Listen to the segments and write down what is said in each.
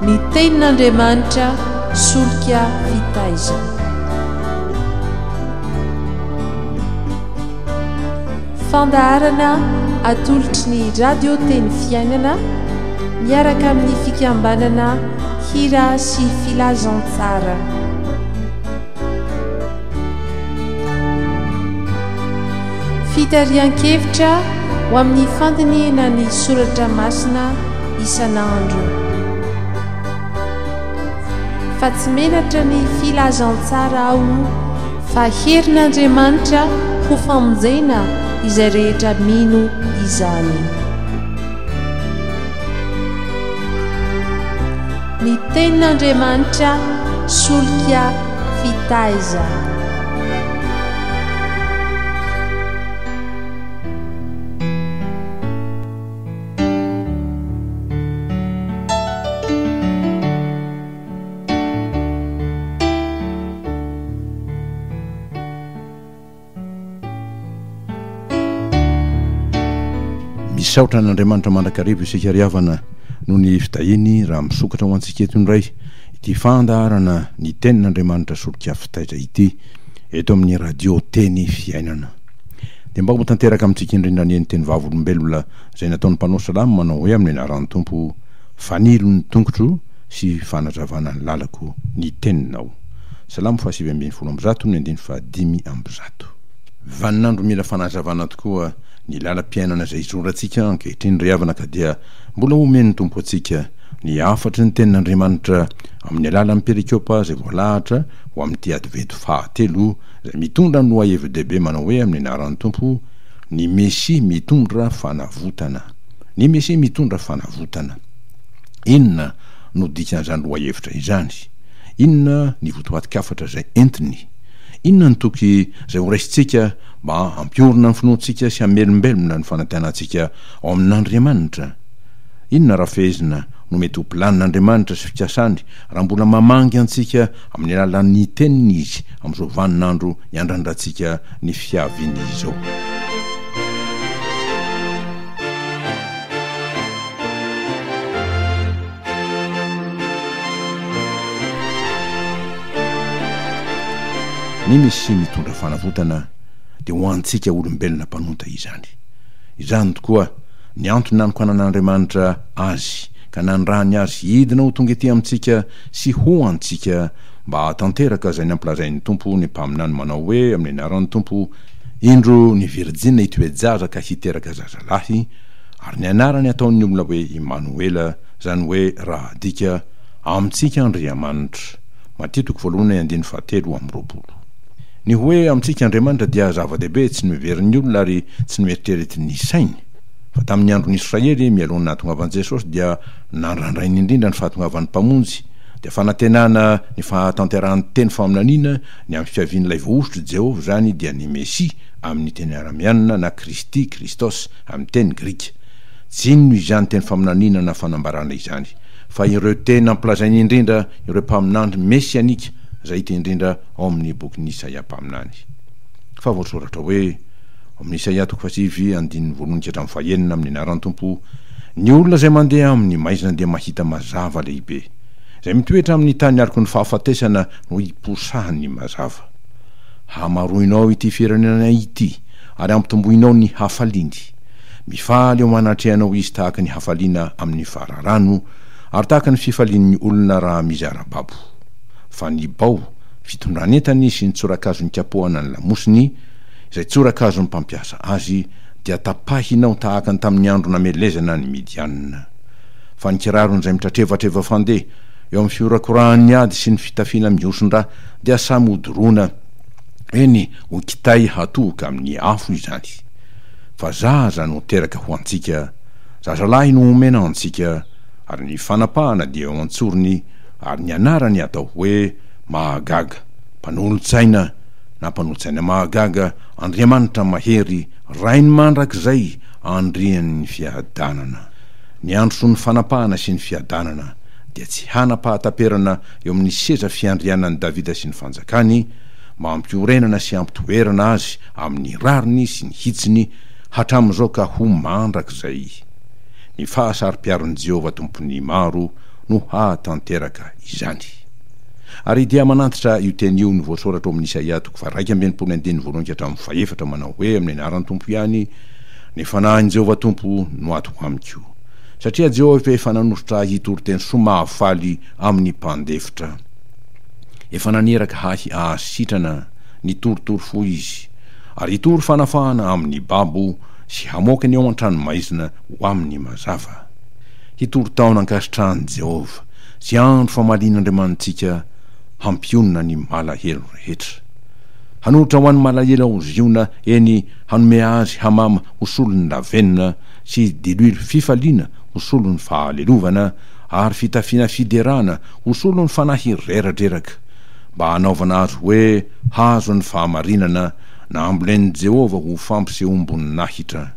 Ny Tenin'Andriamanitra solika fitaizana. Fandaharana atolotry ny Radio Teny Fiainana miaraka amin'ny fikambanana Hira sy Filazantsara. Fitarihan-kevitra ho amin'ny fandinihana ny soratra masina isan'andro. Fa tsy menatra ny filazantsara aho fa herin'Andriamanitra ho famonjena izay rehetra mino izany. Ny tenin'Andriamanitra solika fitaizana. Misaotra an'Andriamanitra mandrakariva isika ry havana noho ny fitahiany raha misokatra ho antsika eto indray ity fandaharana ny tenin'Andriamanitra solika fitaitra ity eto amin'ny radio Teny Fiainana. Dia mba ho tanteraka amintsika indrindra anie ny teny vavolombelona izay nataon'ny mpanao salamo manao hoe amin'ny anaran'ny Tompo, Fanilo ny tongotro sy fanazavana ny lalako ny teninao. Salamo faha-119 ny andininy faha-105. Vaninandro mila fanazavana tokoa ny lalam-piainana izay izorantsika ankehitriny ry havana ka dia mbola omen'ny Tompo antsika ny hafatry ny tenin'Andriamanitra amin'ny alalan'ny perikopa izay voalahatra ho amin'ity Advento fahatelo izay mitondra ny lohahevi-dehibe manao hoe amin'ny anaran'ny Tompo ny Mesia mitondra fanavotana. Ny Mesia mitondra fanavotana. Inona no dikan'izany lohahevitra izany? Inona ny votoatin-kafatra izay entiny? Inona ny toky izay horaisintsika mba hampiorina ny finoantsika sy hamelombelona ny fanantenantsika ao amin'Andriamanitra? Inona raha fehezina no mety ho planin'Andriamanitra sy fikasany raha mbola mamangy antsika amin'ny alalan'ny Teniny Izy amin'izao vaninandro iandrandrantsika ny fiaviany izao? Ny Mesia mitondra fanavotana dia ho antsika olombelona mpanota izany. Izany tokoa ny antony nanokanan'Andriamanitra Azy ka nanirahany Azy hidina ho tonga ety amintsika sy ho antsika mba hahatanteraka izay nampilazain'ny Tompo ny mpaminany manao hoe amin'ny anaran'ny Tompo, Indro ny virjina hitoe-jaza ka hiteraka zazalahy, ary ny anarany hataon'ny olona hoe Imanoela, izany hoe raha adika, Amintsika Andriamanitra. Matio toko voalohany andininy fahatelo amby 20. Ny hoe amintsika Andriamanitra dia zava-dehibe tsy noheverin'ny olona ary tsy noeritreretin'ny sainy. Fa tamin'ny andron'ny Israely, mialoha ny nahatongavan'i Jesosy, dia nandrandrainy indrindra ny fahatongavan'ny Mpamonjy, dia fanantenana ny fahatanterahan'ny teny faminaniana ny amin'ny fiavian'ilay voahosotr'i Jehovah, izany dia ny Mesia amin'ny teny aramianina na Kristy, Christos, amin'ny teny grika. Tsy inona izany teny faminaniana na fanambarana izany, fa ireo teny nampilazainy indrindra ireo mpaminany mesianika izay hita indrindra ao amin'ny bokin'i Isaia mpaminany. Fa voasoratra hoe, ao amin'ny Isaia toko fahasivy andininy voalohany ka hatramin'ny fahenina, amin'ny anaran'ny Tompo, Ny olona izay mandeha amin'ny maizina dia mahita mazava lehibe. Izay mitoetra amin'ny tany aloky ny fahafatesana no hiposahan'ny mazava. Hamaroinao ity firenena ity, ary hampitomboinao ny hafaliany. Mifaly eo anatrehanao izy tahaka ny hafaliana amin'ny fararano, ary tahaka ny fifalian'ny olona raha mizara babo. Fa ny bao, fitondran'entany sy ny tsorakazo nikapohana ny lamosiny, izay tsorakazon'ny mpampiasa azy, dia tapahinao tahaka ny tamin'ny andro namelezana ny Midianina. Fa ny kiraron'izay mitratrevatreva fandeha eo amin'ny fihorakorahan'ny ady sy ny fitafiana mihoson-dra dia samy hodoroana, eny, ho kitay hatohoka amin'ny afo izany. Fa zaza no teraka ho antsika, zazalahy no omena antsika, ary ny fanapahana dia eo an-tsorony, ary ny anarany atao hoe, Mahagaga, Mpanolotsaina, na Mpanolotsaina Mahagaga, Andriamanitra Mahery, Rain'ny Mandrakizay, Andrian'ny Fiadanana. Ny andro ny fanapahana sy ny fiadanana dia tsy hanam-pahataperana eo amin'ny seza fiandrianan'i Davida sy ny fanjakany, mba hampiorenana sy hampitoerana azy amin'ny rariny sy ny hitsiny hatramin'izao ka ho mandrakizay. Ny fahasaro-piaron'i Jehovah Tompon'ny maro. no hahatanteraka izany. Ary dia manantitra io teny io ny voasoratra ao amin'ny Isaia toko faha-61 andininy voalohany ka hatramin'ny fahefatra manao hoe, Amin'ny anaran'ny Tompo ihany, ny Fanahin'i Jehovah Tompo no ato amiko, satria Jehovah efa nanosotra ahy hitory teny soa mahafaly amin'ny mpandefitra. Efa naniraka ahy hahasitrana ny torotoro fo Izy, ary hitory fanafahana amin'ny babo sy hamoaka ny ao an-tranomaizina ho amin'ny mazava. Hitory taona ankasitrahan'i Jehovah sy andro famalian'Andriamanitsika hampionona ny malahelo rehetra. Hanolotra ho an'ny malahelo ao Ziona, eny, hanome azy hamama ho solon'ny lavenona sy diloilo fifaliana ho solon'ny fahalelovana ary fitafiana fiderana ho solon'ny fanahy reradreraka, mba hanaovana azy hoe hazon'ny fahamarinana na ambolen'i Jehovah ho fampisehoam-boninahitra.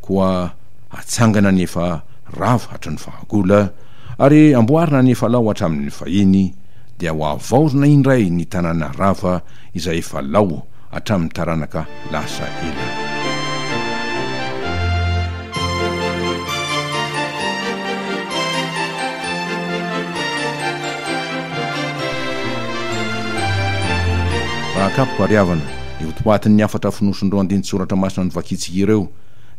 Koa atsangana ny efa rava hatry ny fahagola, ary amboarina ny efa lao hatramin'ny fahiny, dia ho havaozina indray ny tanàna rava izay efa lao hatramin'ny taranaka lasa ela. Raha akapoka ry havana, ny votoatin'ny hafatra fonosin'ireo andinin-tsoratra masina novakintsika ireo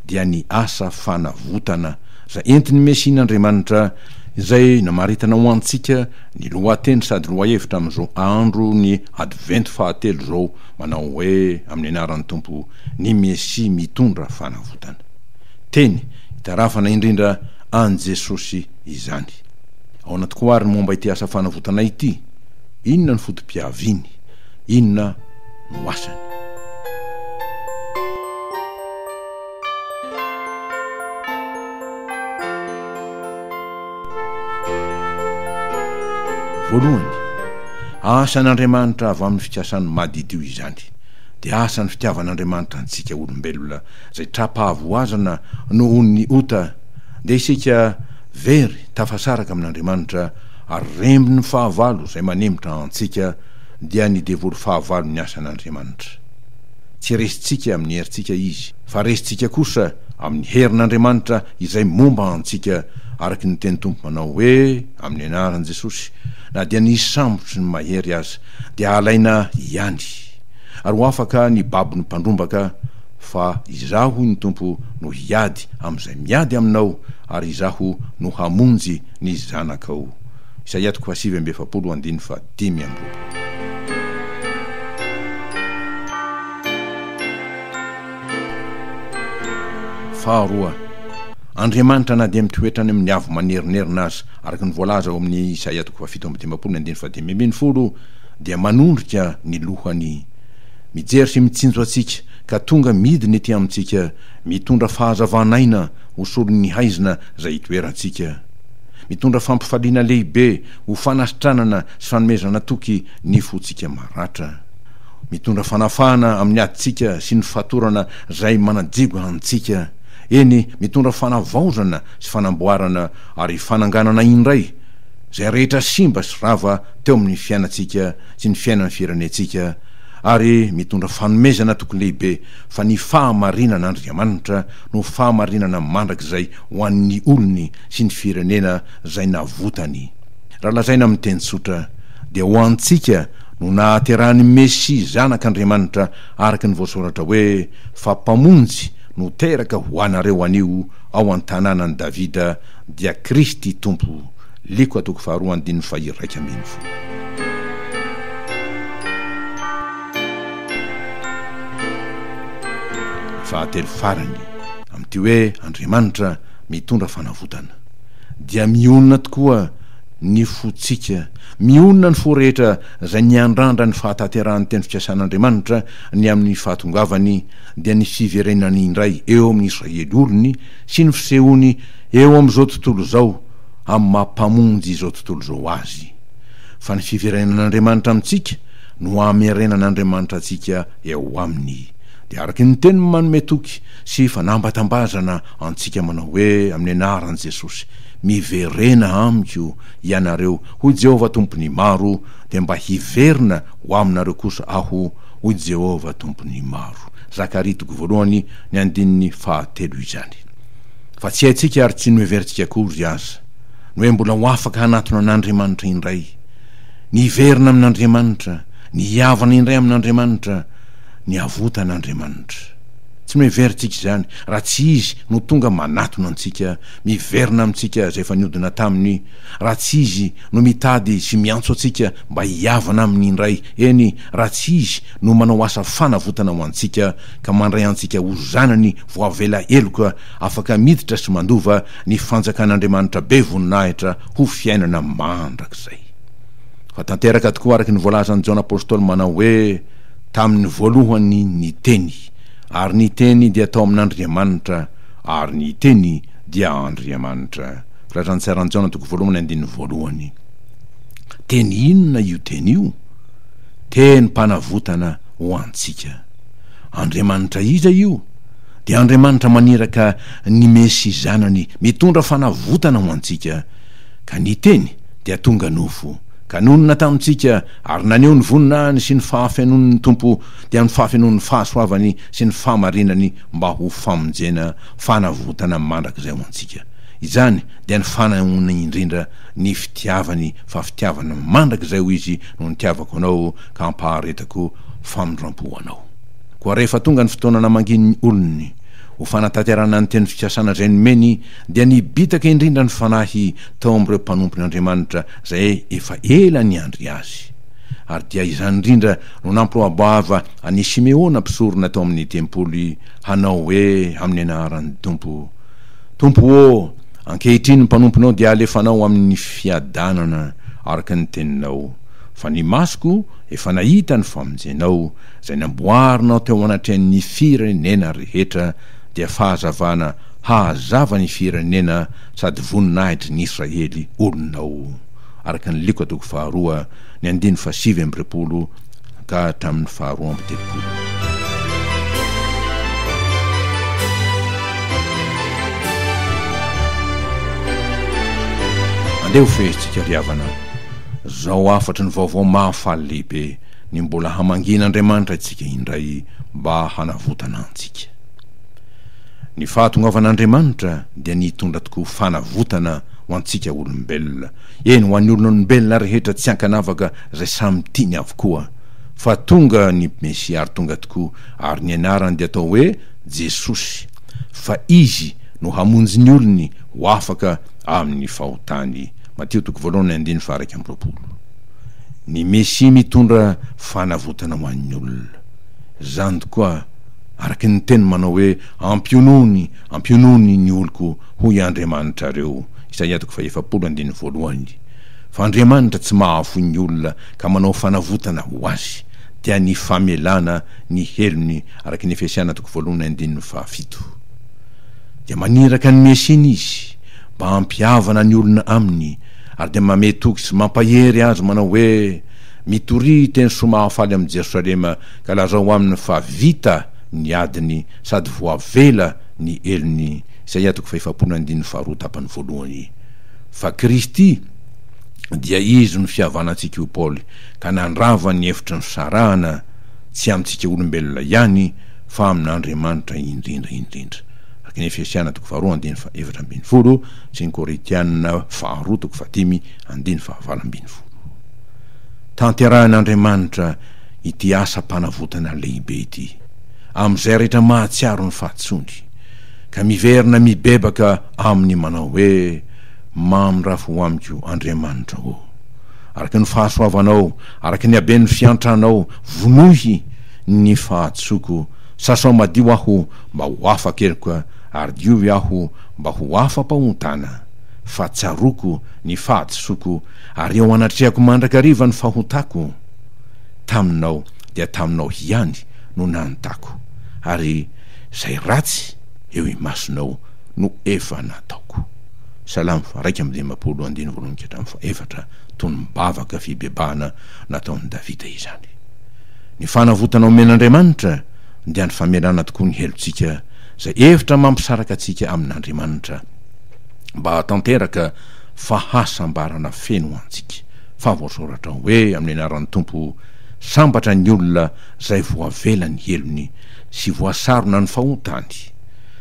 dia ny asa fanavotana izay entin'ny Mesian'Andriamanitra izay namaritana ho antsika ny lohateny sady lohahevitra amin'izao andro ny Advento fahatelo izao manao hoe amin'ny anaran'ny Tompo ny Mesia mitondra fanavotana. Teny itarafana indrindra an'i Jesosy izany. Ahoana tokoa àry ny momba ity asa fanavotana ity? Inona no foto-piaviany? Inona no asany? Voalohany, asan'Andriamanitra avy amin'ny fikasany madidio izany, dia asan'ny fitiavan'Andriamanitra antsika olombelona izay tra-pahavoazana noho ny ota, dia isika very tafasaraka amin'Andriamanitra ary rembin'ny fahavalo izay manemitra antsika, dia ny devoly fahavalon'ny asan'Andriamanitra. Tsy resintsika amin'ny herintsika izy, fa resintsika kosa amin'ny herin'Andriamanitra izay momba antsika, araka ny teny Tompo manao hoe, Amin'ny anaran'i Jesosy, na dia ny sambotry ny mahery aza dia halaina ihany, ary ho afaka ny babon'ny mpandrombaka, fa Izaho, hoy ny Tompo, no hiady amin'izay miady aminao, ary Izaho no hamonjy ny zanakao. Isaia toko faha-49 andininy faha-25. Faharoa, Andriamanitra na dia mitoetra any amin'ny avo manerinerina aza, araka ny voalaza ao amin'ny Isaia toko faha-57 ny andininy faha-15, dia manondrika ny lohany, mijery sy mitsinjo antsika, ka tonga midina ety amintsika, mitondra fahazavan'aina ho solon'ny haizina izay itoerantsika. Mitondra fampifaliana lehibe ho fanasitranana sy fanomezana toky ny fontsika maratra. Mitondra fanafahana amin'ny adintsika sy ny fatorana izay manajigo antsika. Eny, mitondra fanavaozana sy fanamboarana ary fananganana indray izay rehetra simba sy rava teo amin'ny fiainantsika sy ny fiainan'ny firenentsika, ary mitondra fanomezana toky lehibe fa ny fahamarinan'Andriamanitra no fahamarinana mandrakizay ho an'ny olony sy ny firenena izay navotany. Raha lazaina amin'ny teny tsotra, dia ho antsika no nahaterahan'ny Mesia Zanak'Andriamanitra araka ny voasoratra hoe, Fa Mpamonjy no teraka ho anareo anio ao an-tanànan'i Davida, dia Kristy Tompo. Lioka toko faharoa andininy faha-11. Ny fahatelo farany, amin'ity hoe Andriamanitra mitondra fanavotana, dia mionona tokoa ny fontsika, mionona ny fo rehetra izay niandrandra ny fahatanterahan'ny teny fikasan'Andriamanitra ny amin'ny fahatongavany, dia ny fiverenany indray eo amin'ny Israely olony sy ny fisehoany eo amin'izao tontolo izao amin'ny maha Mpamonjy izao tontolo izao Azy. Fa ny fiverenan'Andriamanitra amintsika no hamerenan'Andriamanitra antsika eo Aminy. Dia araka ny teniny manome toky sy fanambatambazana antsika manao hoe, Amin'ny anaran'i Jesosy, Miverena amiko ianareo, hoy Jehovah Tompon'ny maro, dia mba hiverina ho aminareo kosa Aho, hoy Jehovah Tompon'ny maro. Zakaria toko voalohany, ny andininy fahatelo izany. Fa tsy haintsika ary tsy noheverintsika akory aza. Ny hoe mbola ho afaka hanatona an'Andriamanitra indray, ny hiverina amin'Andriamanitra, ny hihavana indray amin'Andriamanitra, ny havotan'Andriamanitra. Tsy noheverintsika izany raha tsy Izy no tonga manatona antsika, miverina amintsika izay efa niodina taminy, raha tsy Izy no mitady sy miantso antsika mba hihavana aminy indray, eny, raha tsy Izy no manao asa fanavotana ho antsika ka mandray antsika ho zanany voavela heloka afaka miditra sy mandova ny fanjakan'Andriamanitra be voninahitra ho fiainana mandrakizay. Fa tanteraka tokoa araka ny voalazan'i Jaona Apostoly manao hoe, Tamin'ny voalohany ny Teny, ary ny Teny dia tao amin'Andriamanitra, ary ny Teny dia Andriamanitra. Filazantsaran'i Jaona toko voalohany andininy voalohany. Teny inona io Teny io? Tenim-panavotana ho antsika. Andriamanitra iza io? Dia Andriamanitra maniraka ny Mesia Zanany mitondra fanavotana ho antsika, ka ny Teny dia tonga nofo, ka nonina tamintsika ary naneho ny voninahiny sy ny fahafenoan'ny Tompo, dia ny fahafenoan'ny fahasoavany sy ny fahamarinany mba ho famonjena, fanavotana mandrakizay ho antsika. Izany dia ny fanehoana indrindra ny fitiavany, fa fitiavana mandrakizay hoy Izy no nitiavako anao ka ampaharetako famindrampo anao. Koa rehefa tonga ny fotoana namangian'ny olony, ho fanatanterahana ny teny fikasana izay nomeny, dia nibitaka indrindra ny Fanahy tao amin'ireo mpanompon' Andriamanitra izay efa ela niandry azy. Ary dia izany indrindra no nampiroabava an'i Simeona mpisorona tao amin'ny tempoly hanao hoe amin'ny anaran'ny Tompo, Tompo ô, ankehitriny ny mpanomponao dia alefanao amin'ny fiadanana araka ny teninao, fa ny masoko efa nahita ny famonjenao, izay namboarinao teo anatrehan'ny firenena rehetra, dia fahazavana hahazava ny firenena sady voninahitry ny Israely olonao, araka ny Lioka toko faharoa, ny andininy fahasivy amby roapolo ka hatramin'ny faharoa amby telopolo. Andeha ho fehezintsika ry havana zao hafatry ny vaovao mahafaly lehibe ny mbola hamangian'Andriamanitra antsika indray mba hanavotana antsika. Ny fahatongavan'Andriamanitra dia ny hitondra tokoa fanavotana ho antsika olombelona, eny ho an'ny olon'olombelona rehetra tsy ankanavaka izay samy tiany avokoa. Fa tonga ny Mesia ary tonga tokoa, ary ny anarany dia atao hoe Jesosy, fa Izy no hamonjy ny olony ho afaka amin'ny fahotany. Matio toko voalohany andininy faha 21. Ny Mesia mitondra fanavotana ho an'ny olona. Izany tokoa, araka ny teny manao hoe, Ampionony, ampionony ny oloko, hoy Andriamanitrareo. Isaia toko fahefapolo andininy voalohany. Fa Andriamanitra tsy mahafoy ny olona ka manao fanavotana ho azy, dia ny famelana ny helony, araka ny Efesiana toko voalohany andininy fahafito. Dia maniraka ny Mesiany Izy, mba hampihavana ny olona Aminy, ary dia mamehy toky sy mampahery azy manao hoe, Mitoria teny soa mahafaly amin'i Jerosalema, ka lazao aminy fa vita ny adiny sady voavela ny helony. Isaia toko fahefapolo andininy faharoa tapany voalohany. Fa Kristy dia Izy no fihavanantsika hoy Paoly, ka nandrava ny efitry ny fisarahana, tsy amintsika olombelona ihany, fa amin'Andriamanitra indrindra indrindra. Araka ny Efesiana toko faharoa andininy fahaefatra 14 sy ny Korintiana faharoa toko fahadimy andininy fahavalo 18. Tanterahin'Andriamanitra ity asam-panavotana lehibe ity, amin'izay rehetra mahatsiaro ny fahadisoany, ka miverina mibebaka Aminy manao hoe, Mamindrafo ho amiko, Andriamanitra ô! Araka ny fahasoavanao, araka ny haben'ny fiantranao, vonoy ny fahadisoako, sasao madio aho mba ho afa-keloka, ary diovy aho mba ho afa-pahotana, fa tsaroako ny fahadisoako, ary eo anatrehako mandrakariva ny fahotako. Taminao dia taminao hiany no nanotako, ary izay ratsy eo imasonao no efa nataoko. Salamo faha-51 andininy voalohany ka hatramin'ny fahefatra, tonom-bavaka fibebahana nataon'i Davida izany. Ny fanavotana omen'Andriamanitra dia ny famelana tokoa ny helotsika, izay efitra mampisaraka antsika amin'Andriamanitra, mba hahatanteraka fahasambarana feno ho antsika. Fa voasoratra hoe amin'ny anaran'ny Tompo, Sambatra ny olona izay voavela ny helony sy voasarona ny fahotany.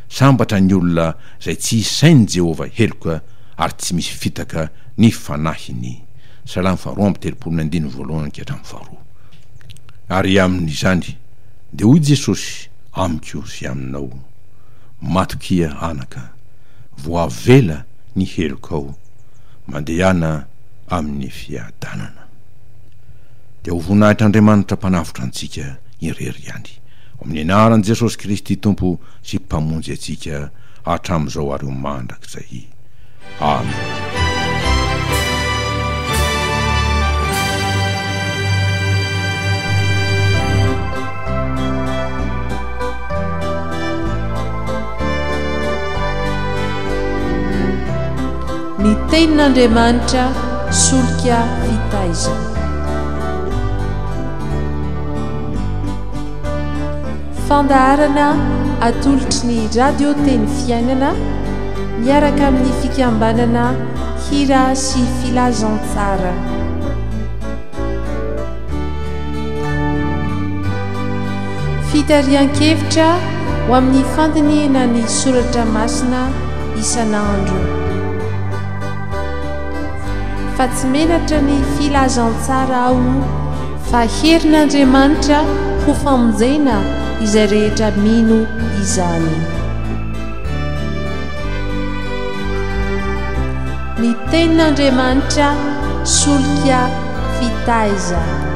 Sambatra ny olona izay tsy isain'i Jehovah heloka. ary tsy misy fitaka ny fanahiny. Salamo faharoa 32 ny andininy voalohany ka hatramin'ny faharoa. Ary amin'izany dia hoy Jesosy amiko sy aminao, Matokia anaka, voavela ny helokao, mandehana amin'ny fiadanana. Dia ho voninahitr'Andriamanitra Mpanavotra antsika irery ihany. Ao amin'ny anaran'i Jesosy Kristy Tompo sy Mpamonjy antsika hatramin'izao ary ho mandrakizay. Amen. Ny Tenin'Andriamanitra solika fitaizana. Fandaharana atolotry ny Radio Teny Fiainana miaraka amin'ny fikambanana Hira sy Filazantsara. Fitarihan-kevitra ho amin'ny fandinihana ny soratra masina isan'andro. Fa tsy menatra ny filazantsara aho fa herin'Andriamanitra ho famonjena izay rehetra mino izany. Ny tenin'Andriamanitra solika fitaizana.